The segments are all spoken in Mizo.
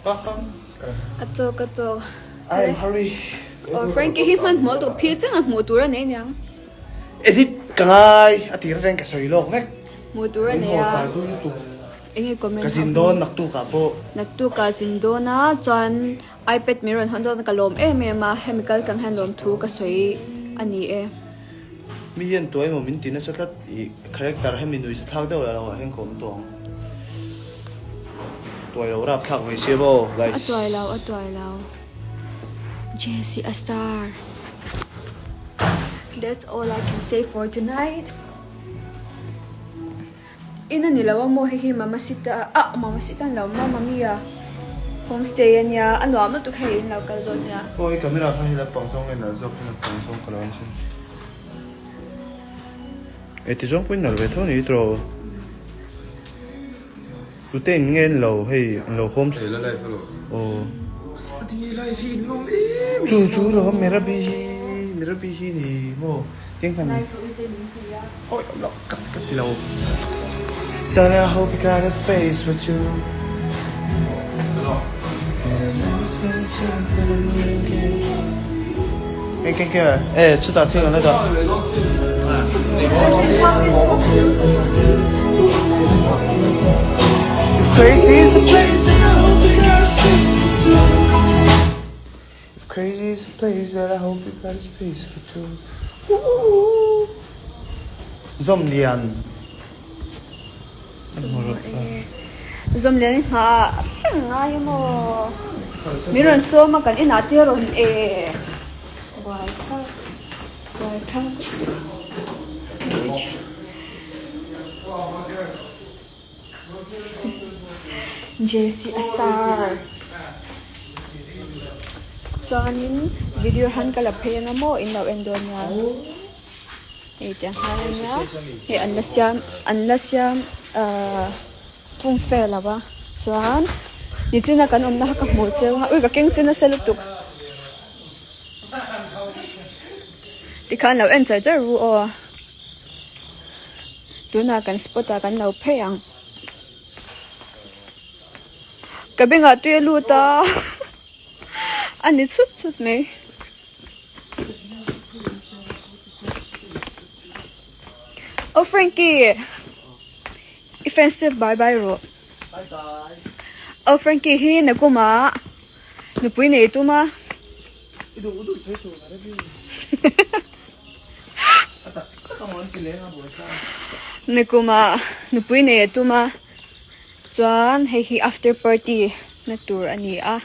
A tawk a tawk. I am hurry. Aw Frankie hi hmanhmawh lutuk phir cheng a hmuh tur a nei niang. Edit ka ngai a tir atangin ka sawi lawk vek. Hmuh tur a nei a. Enge comment Ka zin dawn naktuk ah pawh. Naktuk ah zin dawn a chuan iPad min rawn hawn dawn a ka lawm em em a hemi kal tlang hian lawmthu ka sawi a ni e. Mi hian tuai emaw min ti nasa tlat i character hemi nui sa thlak deuh lah lo ah hian ka awm tawh ang. Tuai lo rap thlak mai sia maw guys. A tuai lo a tuai lo. Jessie a star. That's all I can say for tonight. In a ni lo a maw hei hi Mama Sita ah Mama Sita ni lo Mama Mia homestay a nia a nuam lutuk hei in lo kal dawn nia. Aw i camera kha hei lampang zawng nge nalh zawk hei lampang zawng ka lo en chhin. E ti zawng pawhin nalh ve tho ni tiraw. Tute in nge an lo hei an lo home Hei la live alo. Aw. A ti nge live hi in lawm em. Chu chu lo Merabi hi Merabi hi ni maw tiang khan. Live rawh u te min ti a. Awi awm lo ka ka ti lo. Son I hope you got a space for two. Keng keng keng e chutah thil an la dah. If crazy is a place then I hope you got a space for two. If crazy is a place then I hope you got a space for two. Zawmlian. Zawmlian i nghah reng ngai a maw? Min rawn sawm a kan inah te rawn e buai thlak buai thlak Jessie a star chuanin video han ka la phei anga maw in lo en dawn nia. Hei tiang hian a nia hei an la siam an la siam ahh pum fel lo va chuan nichina kan awmna kha ka hmuh cheu a ui ka keng che nasa lutuk tikhan lo en char char ru aw tunah kan spot ah kan lo phei ang ka bengah tui a lut a a ni chut chut mai. Aw Frankie i fans te bye bye rawh aw Frankie hi nakuma nupui nei tum a nakuma nupui nei a tum a chuan hei hi after party na tur a ni a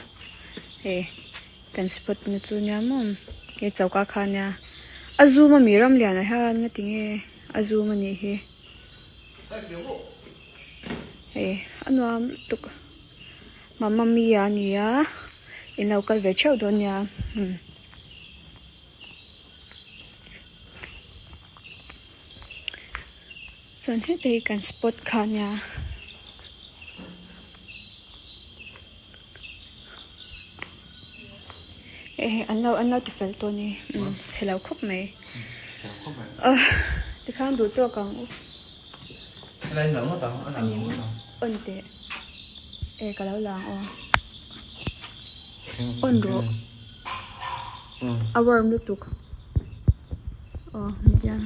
hei. Kan spot na chu nia maw he choka kha nia a zoom ami ram lian ah hian nga ti nge a zoom a nih hi hei a nuam lutuk mamma mia a ni a in lo kal ve theuh dawn nia umm. Chuan heta hi kan spot kha nia. Hei an lo an lo ti fel tawh a ni umm chhe lo khawp mai ah tikhan duh tawk ang u on teh e ka lo lang aw on rawh a warm lutuk aw hetiang.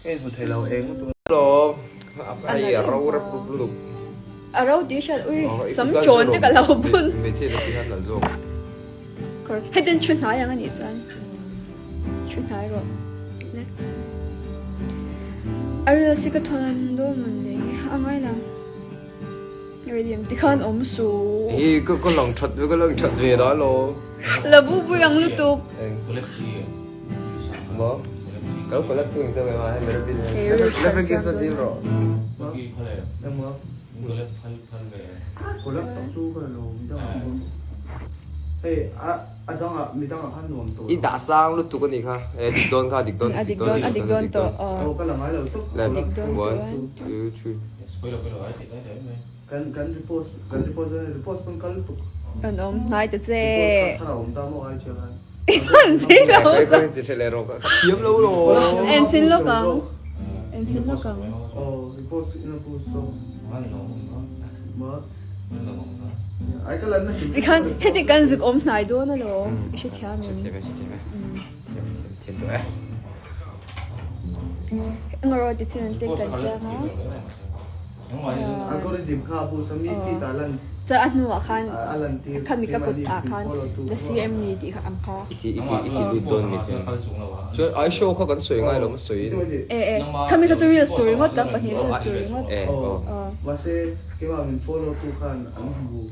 Ka inhmu thei lo eng lutuk. Hei a ro rep rup lutuk. A ro tih hriat ui sam chawn te ka lo bun. Hmeichhia te hian la zawk. Kawr hetiang thu hnai ang anih chuan thu hnai rawh. A ril si ka thawn dawn mawn le a ngai lo. Ready em tikhan awm su. Hi ka ka lang that ve ka lang that ve da lo. La bu bui ang lutuk. Maw? Ka lo collab thung chauh em a hei mera bin hian. Level ke saw dil rawh. Engmaw? Collab tak chu ka la lo midang ah pawh. Hei a a dang ah midang ah khan nuam tawh lo. I dah sang lutuk a nih kha. E dik dawn kha dik dawn dik dawn a dik dawn tawh aw. Ka la ngai lo tawp. Dik dawn One two three. Kan kan repost kan repost dawn repost pawn kal lutuk. An awm hnai ta che. Repost kha thar a awm ta maw ai chiang an. I hman si lo chu. Thiam lo lo. En chin lawk ang. En chin lawk ang. Aw repost in a post so. Ma. Tikhan heti kan zuk awm hnai dawn alawm i hrethiam em? Hrethiam e hrethiam e. Thiam thiam thiam tawh e. Engaraw tichin an te kan tiang a. Algorithm kha a boost a mi feed ah lan Chuan a hnuah khan a lan tir khami ka kut ah khan la CM ni tih kha ang kha. I ti i ti i ti lut dawn mi te. Chuan I show kha kan sawi ngai lo ma sawi in. E e khami kha chu reels tur ringawt kan pahnih reels tur ringawt. E aw. Mahse keimah min follow tu khan an hmu.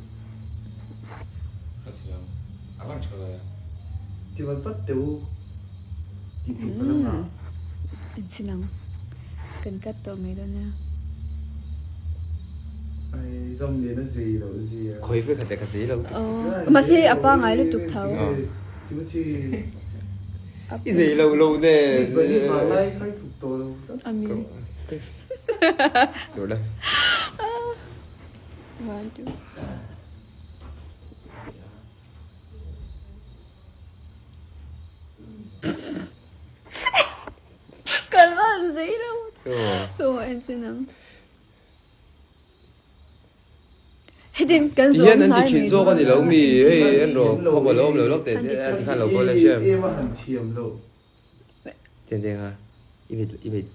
Ti vat vat teh u tih tur ka la nghah. En chin ang. Kan cut tawh mai dawn nia. Ai zawm lian a zei loh zia. Khawi ve khat e ka zei lo. Aw mahse a pangai lutuk tho. Timothy. I zei lo lo ne. Miss Bunny vang lai kha i tluk tawh lo. Ami. Tur la. One two. Kan van zei lo. Ka maw en sin ang. Hetin kan zawm Tihian an ti hnai thin mai zawk a ni lo mi hei en rawh khawp a lo awm lo lawk teh An ti a thin. tikhan lo kawl e hriam. Em a han thiam lo. Tiang tiang kha i mit i mit.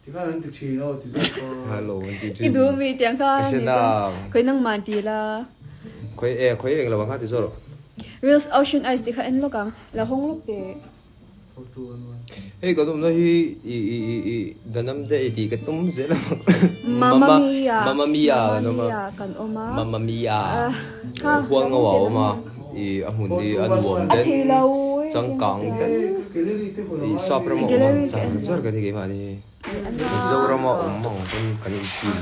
Tikhan an ti thin aw ti zawk a. Hello an ti thin. I duh mi tiang kha Ka hre ni na. chuan khawi nangmah ti la. Khawi e khawi eng lo ang kha ti zawk rawh. Reels Ocean Eyes ti kha en lawk ang la hawng lawk teh. Hei kan awmna hi i i i i Danam te i tih ka tum zel a Mamma Mia Mamma Mia kan awm a Mamma Mia kan awm a Mamma Mia huang ngau a awm a i a hmun hi a nuam den changkang den i sap rama awm ang char char kan hi keimahni hi Mizorama awm ang pawn kan infeel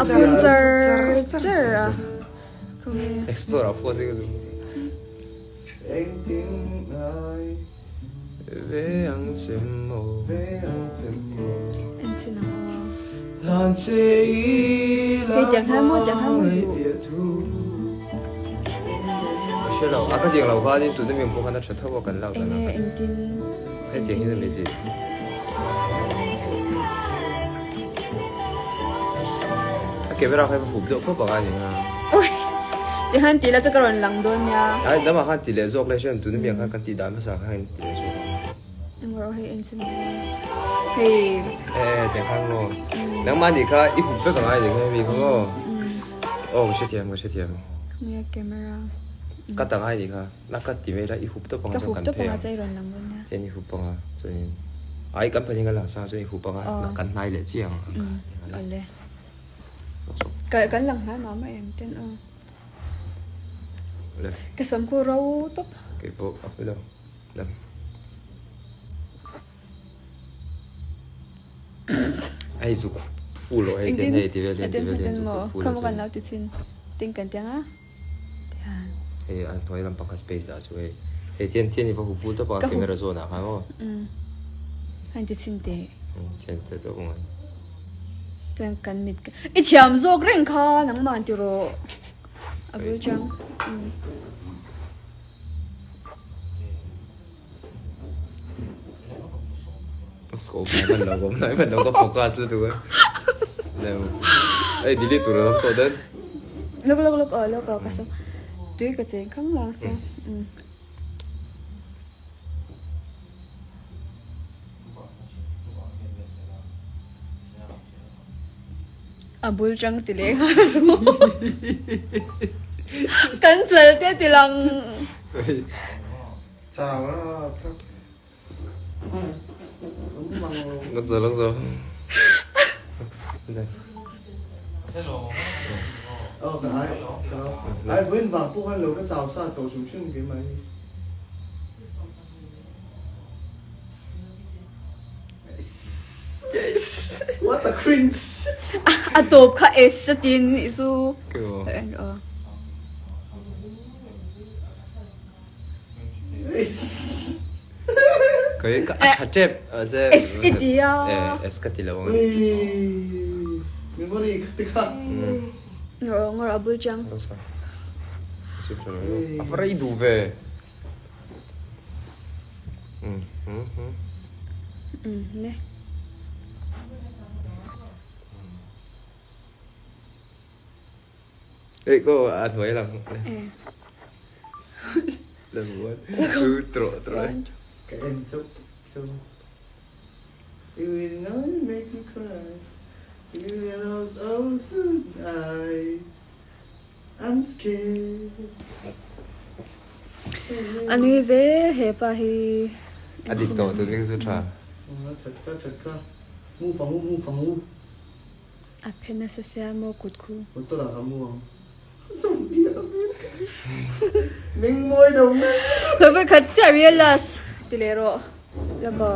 A phun char char a. Explore a phuah zing Ve ang che maw En chin ang aw. Hlan che i la Hei tiang hian maw tiang hian maw duh. Ka hre lo a ka tiang lo khanin tuna mi ang pawh khan a tha tho a kan lak dan a. Enge engtin Hei tiang hian a ni tih. A camera kha i va hup deuh khawp ang a ni ha. Ui tiang hian tih la chu ka rawn lang dawn nia. Ai lamah khan ti leh zawk le hriam tuna mi ang khan kan tih dan hmasa khan ti leh zawk ang. Engmah hei en chin hei. E tiang khan maw. Nangmah nih kha i hup vek ang a ni kha hemi kha maw. Aw ka hrethiam ka hrethiam. Khawnge camera. Ka tang ai nih kha. Na ka ti mai la i hup tawp ang chuan kan phei ang. Ka hup tawp ang chuan i rawn lang dawn nia. Chuan i hup ang a chuanin ai kan pahnih ka lang sa chuan i hup ang a kan hnai leh chiah ang ang kha. Awle. Ka kan lang hnai mah mah em ten aw. Awle. Ka sam khu ro tawp. Keipawh a hmu lo. Lam. Ai zuk fu lo hei ten hei ti vel hian ti vel hian zuk fu lo. Kan lo ti chin ting kan tiang a. Tian. Hei an hnuai lampang kha space dah chu hei. Hei tian tian i va hu vul tawp a camera zawn ah khan aw. Han ti chin te. Tian te tawp ang. Chuan kan mit i thiam zawk reng kha nangman ti rawh. A bul chang. Hei delete tur a lam tawh dawn. Lawk lawk lawk aw lawk aw ka saw tui ka cheng khang lang sia. A bul tang ti leh nghal kan chal te ti lang. Lak zo lak zo. Ai vawiin vang pawh khan lo ka chau sa tawh hrim hrim keimah hi. Yes. What a cringe. A tawp kha S a tin nih chu. En aw. Kai ka a tha tep se. S i ti a. Eh S ka ti lo ang. Memory ka ti kha. Ngor ngor a bul chang. A varai du ve. Um ne. Ei ko a hnuai lang. Lam one, two, tro tro. Ka en chauh chauh. You will know you make me cry. You will those oh so eyes. I'm scared. A nui zel he pa hi. A dik tawh tun hi chu tha. That kha that kha. Mu fang u mu fang u. A phe nasa sia maw kut khu. Motor ah ka mu ang. Ming mawi lo. Lo ve khat chiah real last ti leh rawh. Laka.